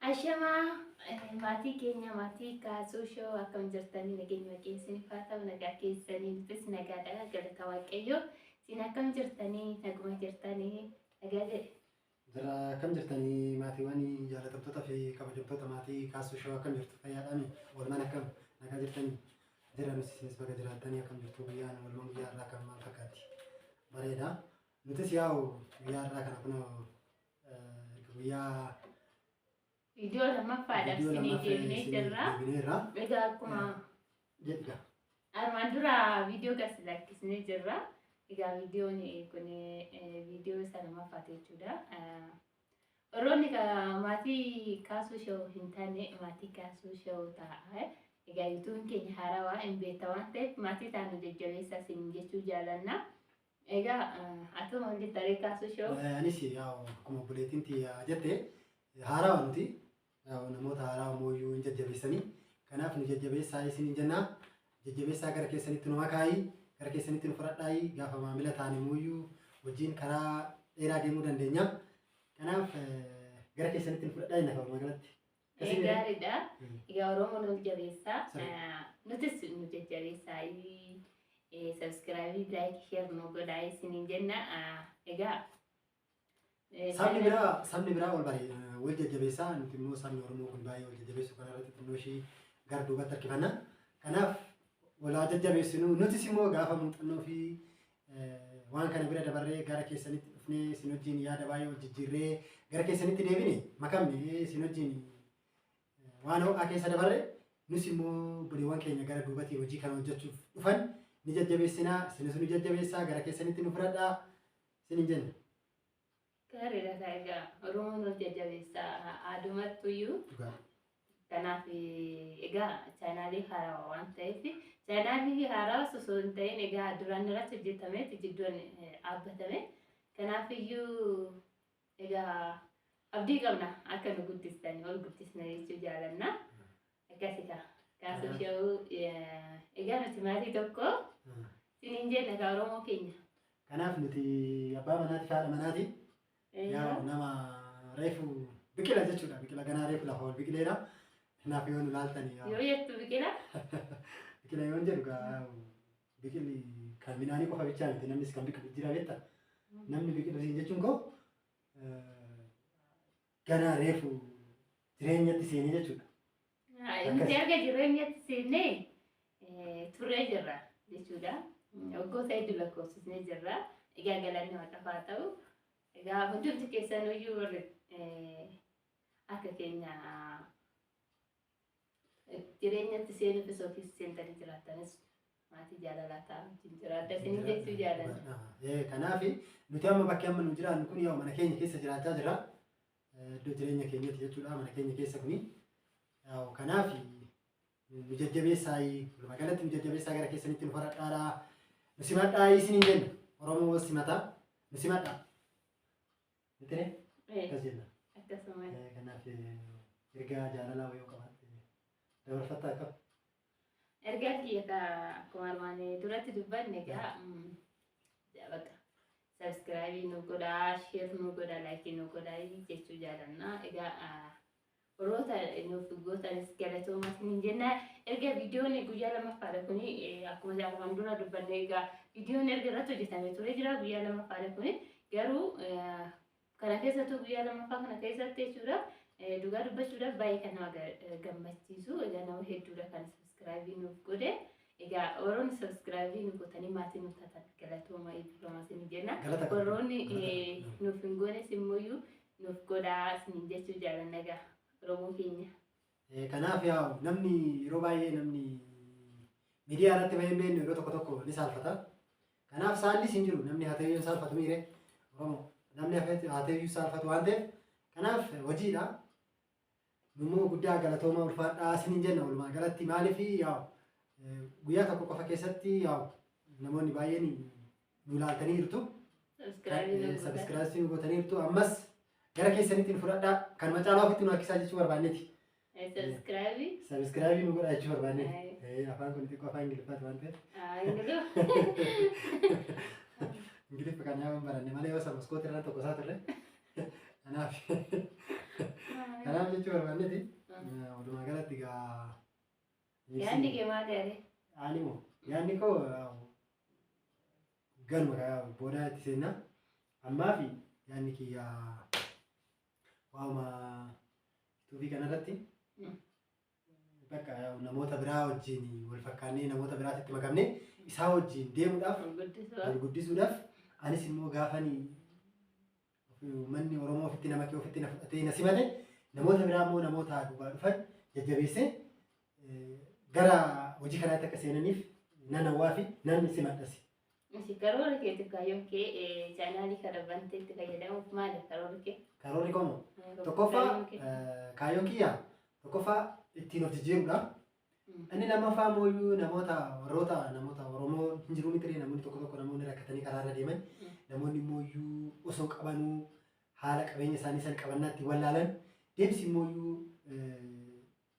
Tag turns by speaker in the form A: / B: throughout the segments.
A: Ashamaa maatii keenya, maatii Kaasuu Show, akkam jirtanii? Nageenya keessaniif haa ta'u, nagaa keessanii? Nutis nagaadha, galata Waaqayyoo. Isin akkam jirtanii? Naguma jirtanii? Nagaa jedhe.
B: Jira, akkam jirtanii maatiiwwan jaalatamtoota fi kabajamtoota maatii Kaasuu Show? Akkam jirtu? Fayyaadhaami? Oolmaan akkam? Nagaa jirtanii? Jira nuti, isinis baga jiraattanii. Akkam jirtu? Guyyaan oolmaan guyyaa irraa akkam, maal fakkaatti? Bareeda. Nutis yaa'u guyyaa irraa kana kunoo guyyaa
A: viidiyoo lammaffaadhaaf
B: viidiyoo
A: isinii
B: lammaffaa
A: deebinee
B: isinii
A: jirra.
B: deebineerra.
A: Egaa akkuma
B: Jedha.
A: armaan dura viidiyoo gadi lakkisnee jirra. Egaa viidiyoon kun viidiyoo isa lammaffaati jechuudha. Warroonni maatii Kaasuu Show hin taane maatii Kaasuu Show ta'a. Egaa YouTubeiin keenya haarawaa hin beekta waan ta'eef maatii taanu jajjabeessaa isin jechuu jaalanna. Egaa atuma maal jetta ree, Kaasuu Show?
B: Anis yaa'u akkuma obboleettiin tiyya jette, haarawaa nuti, yaa'u namoota haarawaa mooyyuu hin jajjabeessanii. Kanaaf nu jajjabeessaa isin hin jennaa. Jajjabeessaa, gara keessanitti nu makaayii, gara keessanitti nu fudhadhaayii, gaafa maamila taane mooyyuu wajjin karaa dheeraa deemuu dandeenya. Kanaaf gara keessanitti nu fudhadhaa jenna walumaa galatti. Akkasii miti?
A: Gaariidha. Egaa Oromoon ol jabeessaa.
B: Sirrii.
A: Nutis nu jajjabeessaa. Subscribe, like, share nu godhaa isiniin jenna. Egaa
B: Sabni biraa wal bare wal jajjabeessaa, nuti immoo sabni Oromoo kun baay'ee wal jajjabeessu kana irratti xinnoo ishii gara duubatti harkifanna. Kanaaf walaa jajjabeessinu, nutis immoo gaafa muuxannoo fi waan kana bira dabarree gara keessanitti dhufnee isin wajjin yaada baay'ee wal jijjiirree gara keessanitti deebine makamne, isin wajjin waan ho'aa keessa dabarre, nus immoo obboleewwan keenya gara duubatti hojii kana hojjechuuf dhufan ni jajjabeessinaa, isinis nu jajjabeessaa, gara keessanitti nu fudhadhaa isin hin jenna.
A: Gaariidha kaa, egaa Oromoon ol jajjabeessaa aadumattuyyuu.
B: Dhugaa.
A: Kanaaf egaa chaanaalii haarawaa waan ta'eef, chaanaalii haarawaa osoo hin ta'in egaa duraan irratti hojjetameeti jidduun dhaabbatame. Kanaaf iyyuu egaa abdii qabna akka nu guddistanii ol guddisna jechuu jaalanna. Akkasi kaa. Kaasuu Show, egaa nuti maatii tokko isiniin jenna kaa, Oromoo keenya.
B: Kanaaf nuti abbaa manaati fi haadha manaati. Yaa nama reefu biqila jechuudha. Biqila ganaa reefu lafa ol biqileera. Kanaaf yoo nu laaltani
A: Yoo jettu biqila.
B: Biqila yoon jedhu gaa, biqilli kan midhaanii qofa bichaa miti, namnis kan biqilu jira, beekta. Namni biqilu siin jechuun koo ganaa reefu jireenyatti seenee jechuudha.
A: Nuti erga jireenyatti seennee turree jirra jechuudha. Waggoota hedduu lakkoofsisnee jirra. Egaa galanni Waaqaaf haa ta'u. Egaa hundumti keessanuyyuu warri akka keenya jireenyatti seenuufis yookiis seentanii jiraattanis maatii jaalalaa ta'a, wajjin jiraadha isiniin jechuu jaalanna.
B: Kanaaf nuti amma bakki amma nu jiraannu kun yoo mana keenya keessa jiraachaa jirra. Iddoo jireenya keenyatti jechuudha, mana keenya keessa kuni. Kanaaf nu jajjabeessaa, walumaa galatti nu jajjabeessaa, gara keessanitti nu faradhaadhaa. Nu simadhaa isiniin jenna. Oromoo wal simataa, nu simadhaa. Miti ree? Akkas jenna.
A: Akkasuma.
B: Kanaaf ergaa jaalalaa yoo qabaatte dabarfattaa akkam?
A: Ergaan kiyya akkuma armaan duratti dubbanne, egaa bakka subscribe nu godhaa, share nu godhaa, like nu godhaa jechuu jaalanna. Egaa warroota nuuf gootanis galatoomaa isiniin jenna. Erga viidiyoon guyyaa lammaffaadha kuni, akkuma armaan dura dubbanne, egaa viidiyoon erga irratti hojjetame ture jira, guyyaa lammaffaadha kuni. Garuu kana keessattuu guyyaa lammaffaa kana keessatti jechuudha, dhugaa dubbachuudhaaf baay'ee kan nama gammachiisu, egaa nama hedduudha kan subscribe nuuf godhe. Egaa warroonni subscribe nu gootanii maatii nuuf taatan galatooma, eebbifamaa isiniin jenna.
B: Galata qabdu.
A: Warroonni
B: Galata qabdu.
A: nuuf hin goones immoo nuuf godhaa isiniin jechuu jaalanna egaa, Oromoo keenya.
B: Kanaaf yaa'u namni yeroo baay'ee namni miidiyaa irratti bahee hin beekne yeroo tokko tokko ni saalfata. Kanaaf saallis hin jiru, namni haa ta'eyyuu hin saalfatu miire, Oromoo namni haa ta'eyyuu saalfatu waan ta'eef, kanaaf hojiidha. Nummoo guddaa galatoomaa, ulfaadhaa isiniin jenna walumaa galatti. Maaliif, yaa'u guyyaa tokko qofa keessatti yaa'u namoonni baay'een nu ilaaltanii jirtu.
A: Subscribe nu godhaa.
B: Subscribe nu gootaniirtu, ammas gara keessanitti nu fudhadhaa, kan macaalaa ofitti nu harkisaa jechuu barbaanneeti.
A: Subscribe.
B: Subscribe nu godhaa jechuu barbaanneeti. Afaan kun xiqqoo afaan Ingiliffaati waan ta'eef.
A: Ingiliffa.
B: Ingiliffa kan yaa baranne malee yoo maskoota irraa tokko isaa turre. Kanaaf. Kanaaf jechuu barbaanneeti walumaa galatti egaa.
A: Yaadni kee maali yaadee?
B: Ani moo yaadni koo ganuma booda itti seenna. Ammaa fi yaadni kiyya waa'uma yuutuubii kanarratti bakka namoota biraa wajjin wal fakkaannee namoota biraatti makamnee isaa wajjin deemuudhaaf wal guddisuudhaaf anis immoo gaafani uummanni Oromoo ofitti nama kee ofitti na fudhatee na simate namoota biraa immoo namoota duubaa dhufan jajjabeessee gara hojii kanaatti akka seenaniif nan hawwaa fi nan simadhas.
A: Ishi karoora keetiif kaayyoon kee chaanaalii kana bantee itti fayyadamuuf maali karoorri kee?
B: Karoorri koo tokkoffaa kaayyoon kiyya tokkoffaa ittiin of jijjiiruudha. Inni lammaffaa immoo namoota warroota namoota Oromoo hin jiru miti namoonni tokko tokko namoonni rakkatanii karaarra deeman namoonni immoo osoo qabanuu haala qabeenya isaanii san qabannaatti wallaalan deebisi immoo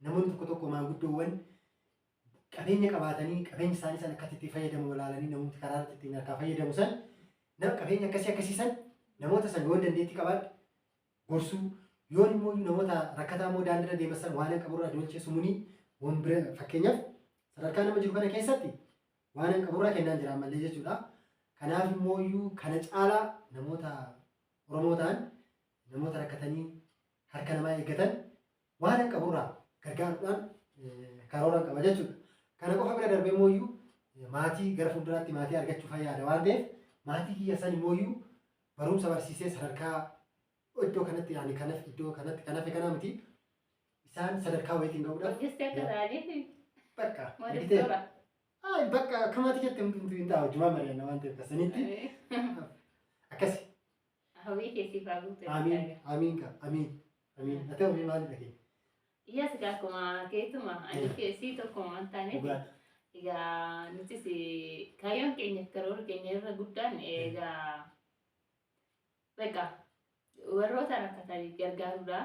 B: namoonni tokko tokko maanguddoowwan qabeenya qabaatanii qabeenya isaanii san akkatti itti fayyadamu wallaalanii namoonni karaarratti ittiin harkaa fayyadamu san nama qabeenya akkasii akkasii san namoota san yoo dandeettii qabaadhe gorsuu yoon immoo namoota rakkataa immoo daandiirra deeman san waan qaburraa dolchee sumunii waan bira fakkeenyaaf sadarkaa nama jiru kana keessatti waan qaburraa kennaan jira ammallee jechuudha. Kanaaf immoo kana caalaa namoota Oromoo ta'an namoota rakkatanii harka namaa eeggatan waan qaburraa gargaaruudhaan karoora qaba jechuudha. Kana qofa bira darbee immoo maatii gara fuulduraatti maatii argachuu fayyaada waan ta'eef maatii kiyya san immoo barumsa barsiisee sadarkaa iddoo kanatti yaani kanaaf iddoo kanatti kanaaf kana miti isaan sadarkaa wayiitiin ga'uudhaaf.
A: Hojjeste akka ta'aniif.
B: Bakka. Argitee? Ay bakka akkamaatti jette hundumtuu hin taa'u jumaa mari'anna waan ta'eef kasanitti. Akkasi.
A: Hawwii keessi faa guutuu.
B: Amiin amiin ka amiin amiin. Ati hawwii maalidha kee?
A: Iyyaas egaa akkuma keetuma ani keessii tokkuma waan taaneef. Egaa nutis kaayyoon keenya karoora keenya irra guddaan egaa bakka warroota rakkatanii gargaaruudha.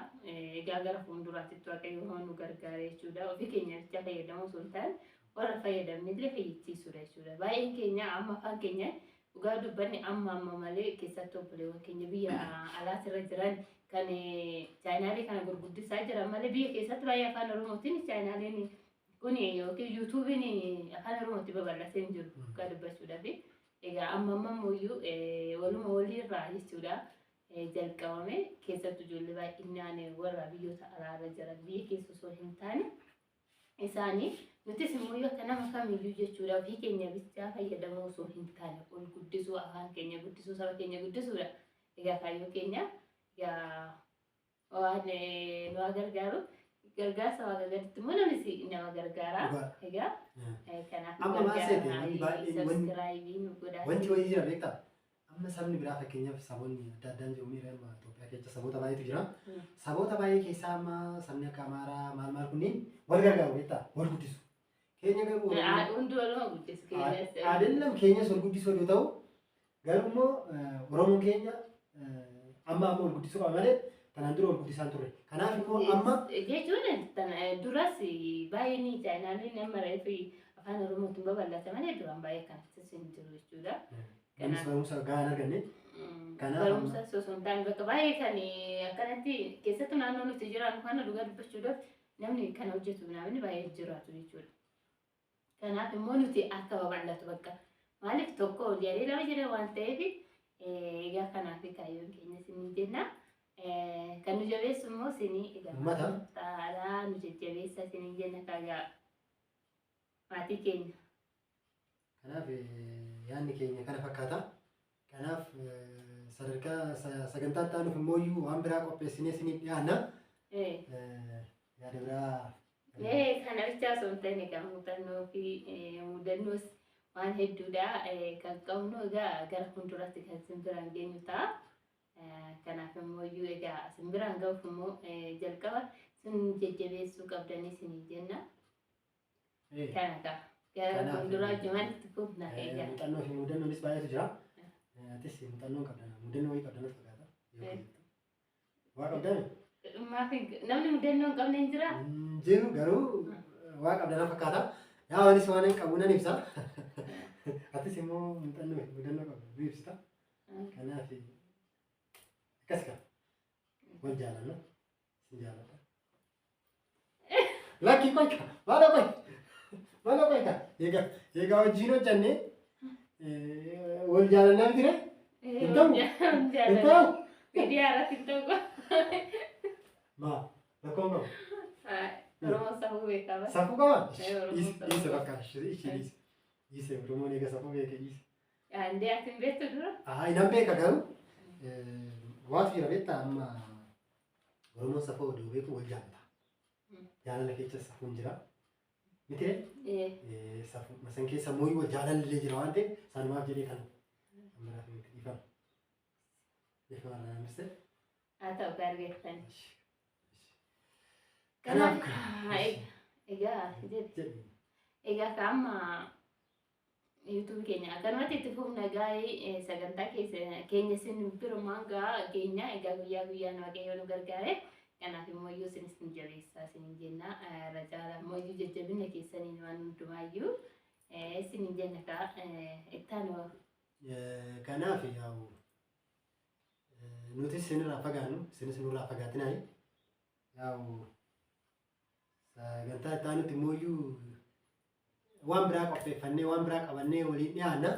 A: Egaa gara fuulduraatti Waaqayyo nu gargaara jechuudha. Ofii keenya bicha fayyadamuu osoo hin taane warra fayyadamne illee fayyadachiisuudha jechuudha. Baay'een keenya amma afaan keenya dhugaa dubbanni amma amma malee keessattuu obboleewwan keenya biyya alaatirra jiran kan chaayinaalee kana gurguddisaa jiran malee biyya keessatti baay'ee afaan Oromootiin chaayinaaleen kun yookiin yuutuubiin afaan Oromootti babal'atee hin jiru dhugaa dubbachuudhaaf. Egaa amma amma immoo waluma waliirraa jechuudha. Jalqabame keessattuu ijoollee baay'inaan warra biyyoota alaarra jiran biyya keessa osoo hin taane isaanii nutis immoo akka nama kamiyyuu jechuudha ofii keenya bichaa fayyadamuu osoo hin taane ol guddisuu afaan keenya guddisuu saba keenya guddisuudha. Egaa kaayyoo keenya egaa waan nu gargaaru gargaarsa waaqa gaditti immoo namni nama gargaara. Egaa kanaaf
B: Amma maal seete namni baay'een
A: sabiskiraayibii nu godhaa.
B: Wanti wayii jira beektaa? Amma sabni biraa fakkeenyaaf saboonni adda addaan jiru miira amma Itoophiyaa keessa saboota baay'eetu jira. Saboota baay'ee keessaa amma sabni akka Amaaraa maal maal kunneen wal gargaaru beektaa? Wal guddisu. Keenya garuu
A: Hundi waluma guddisu keenyas.
B: Adeemsa keenyas wal guddisuu yoo ta'u garuu immoo Oromoon keenya amma amma wal guddisuu qaba malee tanaan dura wal guddisaan turre. Kanaaf immoo amma
A: Jechuun duras baay'een chaayinaaleen amma reefu afaan Oromootiin babal'ate malee duraan baay'ee kanattis hin jiru jechuudha.
B: Namnis barumsa gahaa hin arganne.
A: Barumsa osoo hin taane bakka baay'ee kan akkanatti keessattuu naannoo nuti jiraannu kana dhugaa dubbachuudhaaf namni kana hojjetu namni baay'ee jiraatu jechuudha. Kanaaf immoo nuti akka babal'atu bakka maaliif tokko ol jedhee lama jedhee waan ta'eef egaa kanaaf kaayyoon keenya isin jenna. Kan nu jabeessu immoo isinii egaa xaalaa nu jajjabeessa isinii jenna kaagaa maatii keenya.
B: Kanaaf yaadni keenya kana fakkaata. Kanaaf sadarkaa sagantaa itti aanuuf immoo waan biraa qopheessinee isiniif dhiyaanna. Yaada biraa.
A: Kana bichaa osoo hin taane egaa muuxannoo fi mudannoos waan hedduudha kan qabnu egaa gara fuulduraatti kan isin biraan geenyu ta'a. Kanaaf immoo egaa isin biraan ga'uuf immoo jalqaba isin jajjabeessuu qabdanii isinii jenna. Kana ta'a. Gara fuulduraa hojjumatti fufna egaa.
B: Muuxannoo fi mudannoonis baay'eetu jira. Atis muuxannoo qabda. Mudannoo wayii qabda natti fakkaata. Waa qabdaa?
A: Namni mudannoo hin qabne hin jiraa?
B: Hin jiru garuu waa qabda na fakkaata. Yaa anis waan hin qabu nan ibsa. Atis immoo muuxannoo fi mudannoo qabda nu ibsita. Kanaaf akkas qaba. Wal jaalanna. Sin jaalladha. Lakki qoyka maala qoy maala qoyka egaa egaa wajjin hojjannee wal jaalannaa miti ree? Hin ta'u. Hin ta'u.
A: Miidiyaa irratti hin ta'u.
B: Maa rakkoon qabu.
A: Oromoon safuu beekaa bara.
B: Safuu qaba?
A: Oromoon
B: Dhiise
A: safuu
B: dhiise
A: qaba.
B: bakka ishee dhiise. Dhiise Oromoon eega safuu beeke dhiise.
A: Andee ati hin beektu dura?
B: Haa nan beeka garuu waatu jira beektaa amma Oromoon safuu oduu beeku wal jaalata. Jaalala keessa safuun jira. Miti ree? Safuu masan keessa mooyii wal jaalalli jira waan ta'eef sanumaaf jedhee kan biraaf miti dhiifama. Dhiifama irraa hambiste.
A: Haa ta'u gaargeettan.
B: Kanaaf
A: Egaa jedhi. Egaa ka amma YouTube keenya akkanumatti itti fufna gaa'ee sagantaa keenya isin birumaan gaa keenya egaa guyyaa guyyaan Waaqayyo nu gargaare. Kanaaf immoo iyyuu isinis nu jabeessaa isiniin jenna. Irra caalaa immoo iyyuu jajjabina keessaniin waan hundumaayyuu isiniin jenna kaa ittaanu.
B: Kanaaf yaa'u nutis isinirraa fagaannu isinis nurraa fagaatinaa yaa'u sagantaa itti aanutti immoo iyyuu waan biraa qopheeffannee waan biraa qabannee waliin dhiyaanna.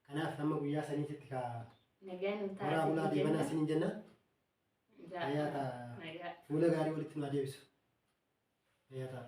B: Kanaaf hamma guyyaa saniititti kaa
A: Nagaa nu
B: horaa bulaa
A: taasisu
B: deebanaa
A: jenna.
B: isiniin jenna. Fayyaa ta'a.
A: Nagaa.
B: Fuula gaarii walitti nu haa deebisu. Fayyaa ta'a.